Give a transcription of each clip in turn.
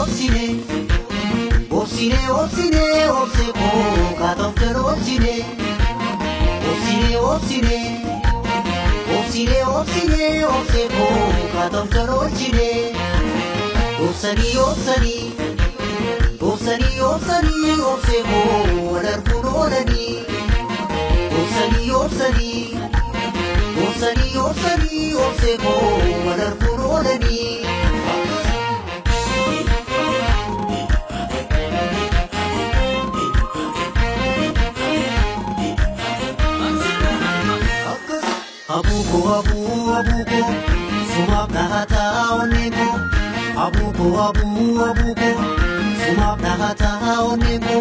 obsine, obsine obsine obse koo kaatoftan obsine, obsine obsine, obsine obsine obse koo kaatoftan obsine, obsanii obsanii, obsanii obsanii obse koo wal arguun oolanii, obsanii obsanii, obsanii obsanii obse koo wal arguun oolanii. Abuko abu abuko, sumaaf dhahataa onneko. Abuko abu abuko, sumaaf dhahataa onneko.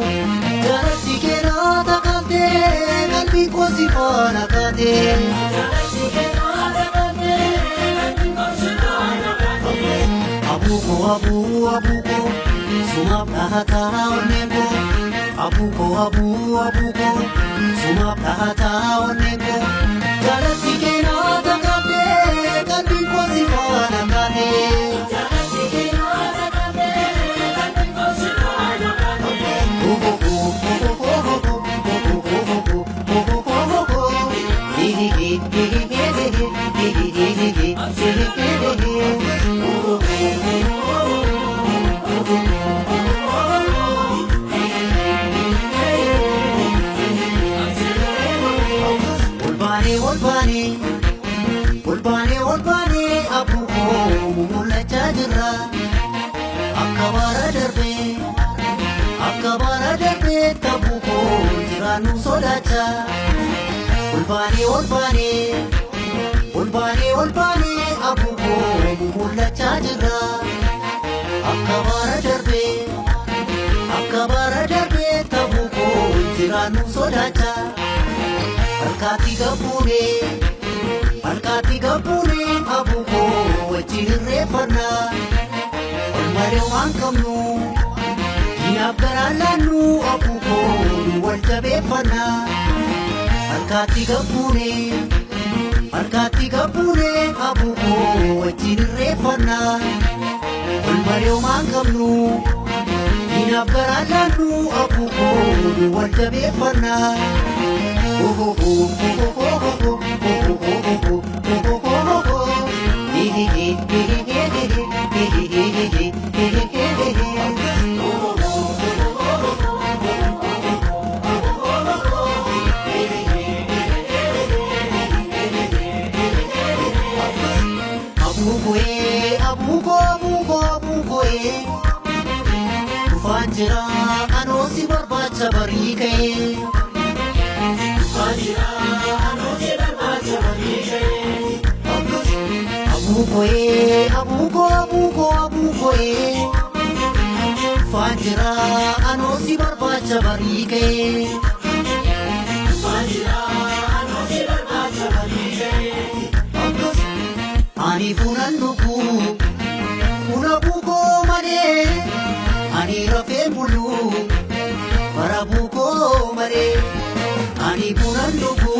Jaalatti keenaa takaltee qalbii koo si faana kaatee. Jaalatti keenaa takaltee qalbii koo si faana kaatee. Abuko abu abuko, sumaaf dhahataa onneko. Abuko abu abuko, sumaaf dhahataa onneko. Jaalatti keenaa takaltee qalbii koo si faana kaatee. Jaalatti keenaa takaltee qalbii koo si faana kaatee. Olbaanee olbaanee olbaanee olbaanee abuukoo mul'achaa jirra. Akka bara darbee akka bara darbee tabuukoo jiraannu sodaachaa. Olbaanee olbaanee olbaanee olbaanee abuukoo mul'achaa jirra. Akka bara darbee akka bara darbee tabuukoo jiraannu sodaachaa. Harkaatti gabbuunee harkaatti gabbuunee abuukoo wajjin irreeffannaa. Ol malee waan qabnu diinaaf garaan laannu abuukoo nu wal jabeeffannaa. Harkaatti gabbuunee harkaatti gabbuunee abuukoo wajjin irreeffannaa. Ol malee waan qabnu diinaaf garaan laannu abuukoo nu wal jabeeffannaa. Abuukoee abuuko abuuko abuukoee dhufaan jira anoo si barbaacha barii ka'ee. Dhufaan jira anoo si barbaacha barii ka'ee. Abuukoee abuuko abuuko abuukoee dhufaan jira anoo si barbaacha barii ka'ee. Dhufaan jira anoo si barbaacha barii ka'ee. Ani bunan dhugu buna buukoo malee ani rafee bulu bara buukoo malee ani bunan dhugu